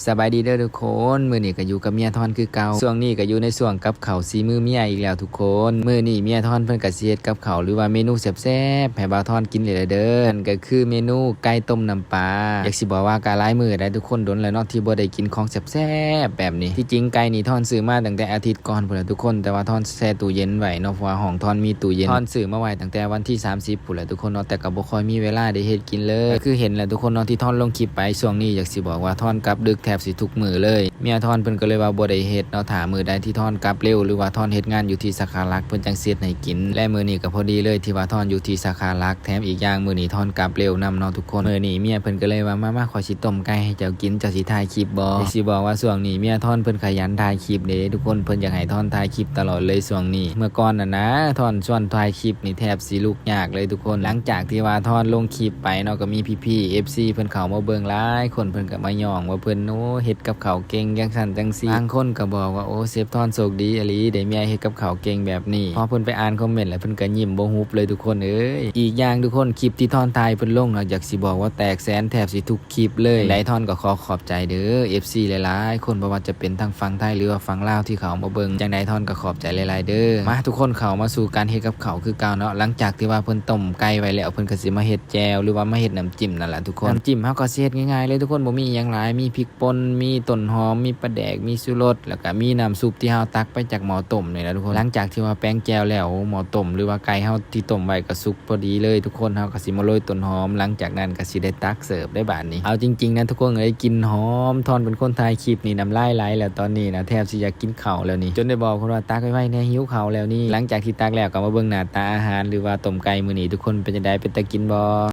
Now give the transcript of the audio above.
ສະບາຍດີເດີທຸກຄົນ, ມື້ນີ້ກໍຢູ່ກັບເມຍທອນຄືເກົ່າ. ຊ່ວງນີ້ກໍຢູ່ໃນຊ່ວງກັບເຂົ້າສີມືເມຍອີກແລ້ວທຸກຄົນ. ມື້ນີ້ເມຍທອນເພິ່ນກໍຊິເຮັດກັບເຂົ້າ ຫຼືວ່າເມນູແຊບໆໃຫ້ບ່າວທອນກິນເລີຍເດີ. ນັ້ນກໍຄືເມນູໄກ່ຕົ້ມນ້ຳປາ. ຢາກຊິບອກວ່າກໍຫຼາຍມື້ແລ້ວທຸກຄົນ, ດົນແລ້ວເນາະທີ່ບໍ່ໄດ້ກິນຂອງແຊບໆແບບນີ້. ທີ່ຈິງໄກ່ນີ້ທອນຊື້ມາຕັ້ງແຕ່ອາທິດກ່ອນພຸ້ນແຫຼະທຸກຄົນ, ແຕ່ວ່າທອນແຊ່ຕູ້ເຢັນໄວ້ເນາະ, ເພາະວ່າຫ້ອງທອນມີຕູ້ເຢັນ. ທອນຊື້ມາໄວ້ຕັ້ງແຕ່ວັນທີສາມສິບພຸ້ນແຫຼະທຸກຄົນເນາະ, ແຕ່ກໍບໍ່ຄ່ອຍມີເວລາໄດ້ເຮັດກິນເລີຍ. ກໍຄືເຫັນແຫຼະທຸກຄົນເນາະ ທີ່ທອນລົງຄລິບໄປ. ຊ່ວງນີ້ຢາກຊິບອກວ່າທອນກັບດຶກແທບຊິທຸກມື້ເລີຍ. ເມຍທອນເພິ່ນກໍເລີຍວ່າບໍ່ໄດ້ເຮັດເນາະ, ຖ້າມື້ໃດທີ່ທອນກັບເລັວ ຫຼືວ່າທອນເຮັດງານຢູ່ທີ່ສາຂາຫຼັກ ເພິ່ນຈັ່ງຊິເຮັດໃຫ້ກິນ. ແລະມື້ນີ້ກໍພໍດີເລີຍທີ່ວ່າທອນຢູ່ທີ່ສາຂາຫຼັກ, ແຖມອີກຢ່າງມື້ນີ້ທອນກັບເລັວນຳເນາະທຸກຄົນ. ມື້ນີ້ເມຍເພິ່ນກໍເລີຍວ່າ ມາໆ ຂ້ອຍຊິຕົ້ມໄກ່ໃຫ້ເຈົ້າກິນ, ເຈົ້າຊິຖ່າຍຄລິບບໍ່? ຢາກຊິບອກວ່າຊ່ວງນີ້ເມຍທອນເພິ່ນຂະຫຍັນຖ່າຍຄລິບເດ້ທຸກຄົນ, ເພິ່ນຢາກໃຫ້ທອນຖ່າຍຄລິບຕະຫຼອດເລີຍຊ່ວງນີ້. ເມື່ອກ່ອນນັ້ນນະ ທອນຊວນຖ່າຍຄລິບນີ້ແທບຊິລຸກຍາກເລີຍທຸກຄົນ. ຫຼັງຈາກທີ່ວ່າທອນລົງຄລິບໄປເນາະ, ກໍມີພີ່ໆ ເອັຟຊີ ເພິ່ນເຂົ້າມາເບິ່ງຫຼາຍຄົນ, ເພິ່ນກໍມາຍ້ອງວ່າເພິ່ນ ໂອ້ ເຮັດກັບເຂົ້າເກັ່ງຈັ່ງຊັ້ນຈັ່ງຊີ້. ບາງຄົນກໍບອກວ່າ ໂອ້ ເຊຟທອນໂຊກດີອີ່ຫຼີ ໄດ້ເມຍເຮັດກັບເຂົ້າເກັ່ງແບບນີ້. ພໍເພິ່ນໄປອ່ານຄອມເມັນແລ້ວ ເພິ່ນກໍຍິ້ມບໍ່ຫຸບເລີຍທຸກຄົນເອີຍ. ອີກຢ່າງທຸກຄົນ ຄລິບທີ່ທອນຖ່າຍເພິ່ນລົງເນາະ, ຢາກຊິບອກວ່າແຕກແສນແທບຊິທຸກ ຄລິບເລີຍ. ຈັ່ງໃດທອນກໍຂໍຂອບໃຈເດີ ເອັຟຊີ ຫຼາຍໆຄົນ, ບໍ່ວ່າຈະເປັນທັງຝັ່ງໄທ ຫຼືວ່າຝັ່ງລາວທີ່ເຂົ້າມາເບິ່ງ. ຈັ່ງໃດທອນກໍຂອບໃຈຫຼາຍໆເດີ. ມາທຸກຄົນ ເຂົ້າມາສູ່ການເຮັດກັບເຂົ້າຄືເກົ່າເນາະ. ຫຼັງຈາກທີ່ວ່າເພິ່ນຕົ້ມໄກ່ໄວ້ແລ້ວ ເພິ່ນກໍຊິມາເຮັດແຈ່ວ ຫຼືວ່າມາເຮັດນ້ຳຈິ້ມນັ້ນລະທຸກຄົນ. ນ້ຳຈິ້ມເຮົາກໍຊິເຮັດງ່າຍໆເລີຍທຸກຄົນ, ບໍ່ມີຫຍັງຫຼາຍ, ມີພິກປົ່ນ ມີຕົ້ນຫອມ ມີປາແດກ ມີຊູລົດ ແລ້ວກໍມີນ້ຳຊຸບທີ່ເຮົາຕັກໄປຈາກໝໍ້ຕົ້ມນີ້ລະທຸກຄົນ. ຫຼັງຈາກທີ່ວ່າແປງແຈ່ວແລ້ວ ໝໍ້ຕົ້ມ ຫຼືວ່າໄກ່ເຮົາທີ່ຕົ້ມໄວ້ກໍສຸກ ພໍດີເລີຍທຸກຄົນ. ເຮົາກໍຊິມາໂລຍຕົ້ນຫອມ, ຫຼັງຈາກນັ້ນກໍຊິໄດ້ຕັກເສີບໄດ້ບາດນີ້. ເອົາຈິງໆນະທຸກຄົນເອີຍ, ກິ່ນຫອມ, ທອນເປັນຄົນຖ່າຍຄລິບນີ້ ນ້ຳລາຍໄຫຼແລ້ວຕອນນີ້ນະ, ແທບຊິຢາກກິນເຂົ້າແລ້ວນີ້. ຈົນໄດ້ບອກເພິ່ນວ່າ ຕັກໄວໆແດ່, ຫິວເຂົ້າແລ້ວນີ້. ຫຼັງຈາກທີ່ຕັກແລ້ວ ກໍມາເບິ່ງໜ້າຕາອາຫານ ຫຼືວ່າຕົ້ມໄກ່ມື້ນີ້ ທຸກຄົນເປັນຈັ່ງໃດ, ເປັນຕາກິນບໍ່?